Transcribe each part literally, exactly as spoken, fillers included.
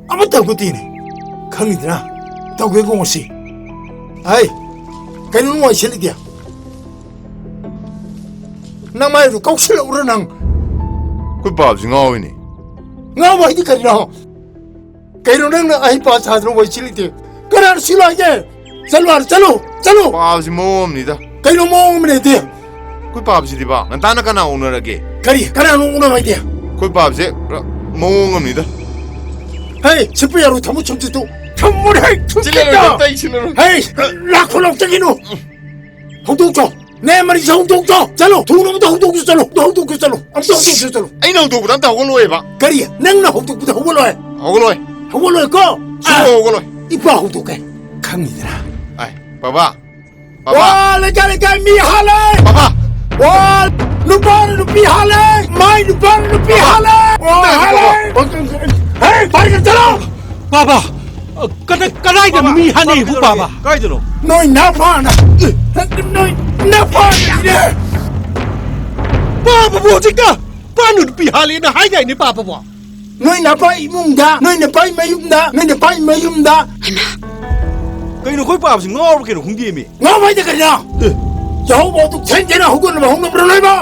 ꯑꯃ ꯇꯧꯒꯗꯤꯅꯦ꯫ ꯈꯪꯉꯤꯗꯅ? ꯇꯧꯒꯦꯀꯣ ꯉꯁꯤ꯫ ꯑꯩ, ꯀꯩꯅꯣ ꯅꯨꯡꯉꯥꯏꯁꯤꯜꯂꯤꯗꯤ? ꯅꯃꯥꯏꯗꯨ ꯀꯧꯁꯤꯜꯂꯛꯎꯔ ꯅꯪ? ꯑꯩꯈꯣꯏ ꯄꯥꯕꯁꯤ ꯉꯥꯎꯋꯤꯅꯦ꯫ ꯉꯥꯎꯕ ꯍꯥꯏꯗꯤ ꯀꯔꯤꯅꯣ? ꯀꯩꯅꯣ ꯅꯪꯅ ꯑꯍꯩ ꯄꯥ ꯁꯥꯗꯅ ꯋꯥꯏꯁꯤꯜꯂꯤꯗꯤ? ꯀꯅꯥꯅ ꯁꯤꯜꯂꯣ ꯍꯥꯏꯒꯦ? ꯆꯠꯂꯨ ꯑꯥꯗ, ꯆꯠꯂꯨ! ꯆꯠꯂꯨ! ꯄꯥꯕꯁꯤ ꯃꯑꯣꯡ ꯑꯃꯅꯤꯗ꯫ ꯀꯩꯅꯣ ꯃꯑꯣꯡ ꯑꯃꯅꯤꯗꯤ? ꯑꯩꯈꯣꯏ ꯄꯥꯕꯁꯤꯗꯤꯕ ꯉꯟꯇꯥꯅ ꯀꯅꯥ ꯑꯣꯛꯅꯔꯒꯦ? ꯀꯔꯤ? ꯀꯅꯥꯅꯣ ꯑꯣꯛꯅꯕ ꯍꯥꯏꯗꯤ? ꯑꯩꯈꯣꯏ ꯄꯥꯕꯁꯦ ꯄꯨꯔꯥ ꯃꯑꯣꯡ ꯑꯃꯅꯤꯗ꯫ ꯍꯦ, ꯁꯤꯠꯄ ꯌꯥꯔꯣꯏ, ꯊꯝꯃꯨ ꯁꯨꯝꯁꯤꯠꯇꯨ꯫ ꯊꯝꯃꯨꯅꯦ, ꯍꯦ, ꯁꯨꯝꯁꯤꯠꯇꯣ! ꯆꯤꯜꯂꯔꯣꯏ, ꯑꯝꯇ ꯑꯩ ꯁꯤꯜꯂꯔꯣꯏ꯫ ꯍꯦ, ꯂꯥꯛꯈꯣ, ꯂꯥꯛꯆꯒꯤꯅꯨ꯫ ꯍꯧꯗꯣꯛꯆꯣ꯫ ꯅꯦ ꯃꯔꯤꯁꯦ ꯍꯧꯗꯣꯛꯆꯣ꯫ ꯆꯠꯂꯣ, ꯊꯨꯅ ꯑꯝꯇ ꯍꯧꯗꯣꯛꯆꯣ, ꯆꯠꯂꯣ꯫ ꯑꯝꯇ ꯍꯧꯗꯣꯛꯆꯣ, ꯆꯠꯂꯣ꯫ ꯑꯝꯇ ꯍꯧꯗꯣꯛꯆꯣ, ꯆꯠꯂꯣ꯫ ꯑꯩꯅ ꯍꯧꯗꯣꯛꯄꯗ ꯑꯝꯇ ꯍꯧꯒꯠꯂꯣꯏꯕ꯫ ꯀꯔꯤ? ꯅꯪꯅ ꯍꯧꯗꯣꯛꯄꯗ ꯍꯧꯒꯠꯂꯣꯏ? ꯍꯧꯒꯠꯂꯣꯏ꯫ ꯍꯧꯒꯠꯂꯣꯏꯀꯣ? ꯁꯨꯡꯍꯧ ꯑꯥ, ꯍꯧꯒꯠꯂꯣꯏ꯫ ꯏꯄꯥ ꯍꯧꯗꯣꯛꯀꯦ꯫ ꯈꯪꯉꯤꯗꯅ? ꯑꯥꯏ, ꯕꯕꯥ꯫ ꯕꯕꯥ꯫ ꯋꯥ, ꯂꯩꯀꯥꯏ, ꯂꯩꯀꯥꯏ ꯃꯤ ꯍꯥꯜꯂꯦ! ꯕꯕꯥ! ꯋꯥ, ꯅꯨꯄꯥꯅ ꯅꯨꯄꯤ ꯍꯥꯜꯂꯦ! ꯃꯥꯏ ꯅꯨꯄꯥꯅ ꯅꯨꯄꯤ ꯍꯥꯜꯂꯦ! ꯋꯥ, ꯍꯥꯜꯂꯦ! ꯍꯦ, ꯄꯥꯏꯒ ꯆꯠꯂꯣ! ꯕꯥꯕꯥ! ꯀꯗꯥ-, ꯀꯗꯥꯏꯗ ꯕꯥꯕꯥ, ꯃꯤ ꯍꯥꯠꯅꯩꯕꯨ, ꯕꯥꯕꯥ? ꯀꯥꯏꯗꯅꯣ? ꯅꯣꯏ ꯅꯥꯄꯥꯅ! ꯅꯣꯏ ꯅꯥꯄꯥꯅꯅꯦ! ꯕꯥꯕꯥꯕꯨ ꯍꯧꯖꯤꯛꯇ ꯄꯥ ꯅꯨꯄꯤ ꯍꯥꯜꯂꯦꯅ ꯍꯥꯏꯗꯥꯏꯅꯦ, ꯕꯥꯕꯥꯕꯣ? ꯅꯣꯏ ꯅꯄꯥ ꯏꯃꯨꯡꯗ, ꯅꯣꯏ ꯅꯄꯥ ꯃꯌꯨꯝꯗ, ꯅꯣꯏ ꯅꯄꯥ ꯃꯌꯨꯝꯗ! ꯀꯩꯅꯣ, ꯑꯩꯈꯣꯏ ꯄꯥꯕꯁꯤ ꯉꯥꯎꯔꯕ ꯀꯩꯅꯣ ꯈꯪꯗꯦꯃꯤ꯫ ꯉꯥꯎꯕ ꯍꯥꯏꯗꯤ ꯀꯔꯤꯅꯣ? ꯑꯦ꯫ ꯌꯥꯍꯧꯕ ꯑꯗꯨꯛ ꯊꯦꯡ ꯊꯦꯡꯅ ꯍꯧꯒꯠꯅꯕ ꯍꯧꯅꯕ꯭ꯔꯣ ꯅꯣꯏꯕꯣ?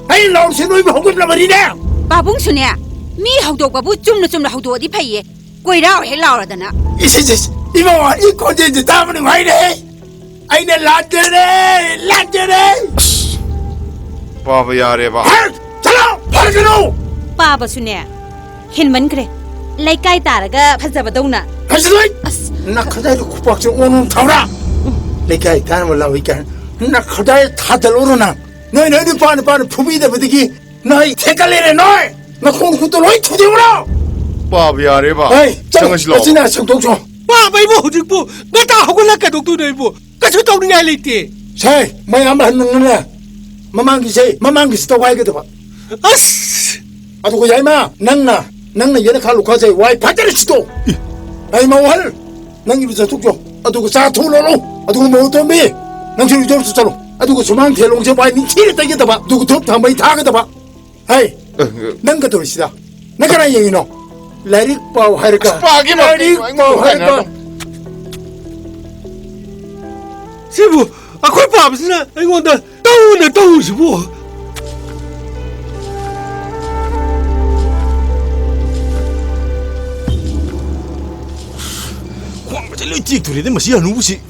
ꯑꯩ ꯂꯥꯎꯔꯤꯁꯦ ꯅꯣꯏꯕꯨ ꯍꯧꯒꯠꯅꯕꯅꯤꯅꯦ! ꯄꯥꯕꯨꯡꯁꯨꯅꯦ, ꯃꯤ ꯍꯧꯗꯣꯛꯄꯕꯨ ꯆꯨꯝꯅ ꯆꯨꯝꯅ ꯍꯧꯗꯣꯛꯑꯗꯤ ꯐꯩꯌꯦ꯫ ꯀꯣꯏꯔꯥꯎ ꯍꯦꯛ ꯂꯥꯎꯔꯗꯅ꯫ ꯏꯁ, ꯏꯁ, ꯏꯁ, ꯏꯃꯥ, ꯋꯥꯔꯤ ꯈꯣꯟꯖꯦꯜꯁꯦ ꯇꯥꯕ ꯅꯨꯡꯉꯥꯏꯔꯦ꯫ ꯑꯩꯅ ꯂꯥꯟꯖꯔꯦ, ꯂꯥꯟꯖꯔꯦ꯫ ꯄꯥꯕ ꯌꯥꯔꯦꯕ꯫ ꯍꯦ, ꯆꯠꯂꯣ, ꯐꯔꯒꯅꯨ꯫ ꯄꯥꯕꯁꯨꯅꯦ, ꯍꯦꯟꯃꯟꯈ꯭ꯔꯦ꯫ ꯂꯩꯀꯥꯏ ꯇꯥꯔꯒ ꯐꯖꯕꯗꯧꯅ꯫ ꯐꯖꯔꯣꯏ꯫ ꯑꯁ꯫ ꯅꯈꯗꯥꯏꯗ ꯈꯨꯄꯥꯛꯁꯦ ꯑꯣꯟ ꯑꯣꯟ ꯊꯥꯎꯔꯥ꯫ ꯂꯩꯀꯥꯏ ꯇꯥꯅꯕ ꯂꯥꯛꯏ ꯀꯥꯏꯅ ꯅꯈꯗꯥꯏ ꯊꯥꯗꯠꯂꯨꯔꯣ ꯅꯪ꯫ ꯅꯣꯏ, ꯅꯣꯏ ꯅꯨꯄꯥ, ꯅꯨꯄꯥꯅ ꯐꯨꯕꯤꯗꯕꯗꯒꯤ ꯅꯣꯏ ꯊꯦꯛꯀꯠꯂꯦꯅꯦ ꯅꯣꯏ! ꯅꯈꯣꯡ ꯈꯨꯠꯇꯣ ꯂꯣꯏ ꯊꯨꯗꯦꯛꯎꯔꯣ! ꯄꯥꯕ ꯌꯥꯔꯦꯕ꯫ ꯍꯩ, ꯆꯪꯉꯁꯤ ꯂꯥꯛꯑꯣ꯫ ꯑꯁꯤꯅ ꯁꯦꯡꯗꯣꯛꯁꯣ꯫ ꯄꯥꯕ ꯑꯩꯕꯨ ꯍꯧꯖꯤꯛꯄꯨ ꯉꯟꯇꯥ ꯍꯧꯒꯠꯂ ꯀꯩꯗꯧꯗꯣꯏꯅꯣ ꯑꯩꯕꯨ? ꯀꯩꯁꯨ ꯇꯧꯅꯤꯡꯉꯥꯏ ꯂꯩꯇꯦ꯫ ꯁꯦ, ꯃꯌꯥꯝ ꯑꯍꯟ ꯅꯪꯅꯅꯦ, ꯃꯃꯥꯡꯒꯤꯁꯦ, ꯃꯃꯥꯡꯒꯤꯁꯤ ꯇꯧꯒꯥꯏꯒꯗꯕ꯫ ꯑꯁ! ꯑꯗꯨꯒ ꯌꯥꯏꯃ, ꯅꯪꯅ, ꯅꯪꯅ ꯌꯦꯅꯈꯥ ꯂꯨꯈꯥꯁꯦ ꯋꯥꯏ ꯐꯖꯅ ꯁꯤꯠꯇꯣ꯫ ꯑꯩ ꯃꯧꯍꯜ, ꯅꯪ ꯏꯔꯨ ꯆꯠꯊꯣꯛꯆꯣ꯫ ꯑꯗꯨꯒ ꯆꯥ ꯊꯨ ꯂꯣꯜꯂꯣ꯫ ꯑꯗꯨꯒ ꯃꯧ ꯇꯣꯝꯕꯤ, ꯅꯪꯁꯨ ꯏꯔꯨꯖꯔꯨꯆꯣ ꯆꯠꯂꯣ꯫ ꯑꯗꯨꯒ ꯁꯨꯃꯥꯡ ꯊꯦꯂꯣꯡꯁꯦ ꯋꯥꯏ ꯅꯤꯡꯊꯤꯅ ꯇꯩꯒꯗꯕ꯫ ꯑꯗꯨꯒ ꯙꯨꯞ ꯊꯥꯎꯃꯩ ꯊꯥꯒꯗꯕ꯫ ꯍꯩ, ꯑ, ꯅꯪ ꯀꯩꯗꯧꯔꯤꯁꯤꯗ? ꯅꯪ ꯀꯅꯥ ꯌꯦꯡꯉꯤꯅꯣ? ꯂꯥꯏꯔꯤꯛ ꯄꯥꯎ ꯍꯥꯏꯔꯒ꯫ ꯑꯁ, ꯄꯥꯒꯦ, ꯄꯥꯒꯦ, ꯂꯥꯏꯔꯤꯛ ꯑꯩꯉꯣꯟꯗ ꯄꯥꯎ ꯍꯥꯏꯔꯒ꯫ ꯀꯥꯏꯅ꯫ ꯁꯤꯕꯨ ꯑꯩꯈꯣꯏ ꯄꯥꯕꯁꯤꯅ ꯑꯩꯉꯣꯟꯗ ꯇꯧꯅ ꯇꯧꯔꯤꯁꯤꯕꯨ꯫ ꯈ꯭ꯋꯥꯡꯒꯁꯦ ꯂꯣꯏ ꯇꯦꯛꯇꯣꯔꯦꯗ ꯃꯁꯤ ꯍꯅꯨꯕꯁꯤ꯫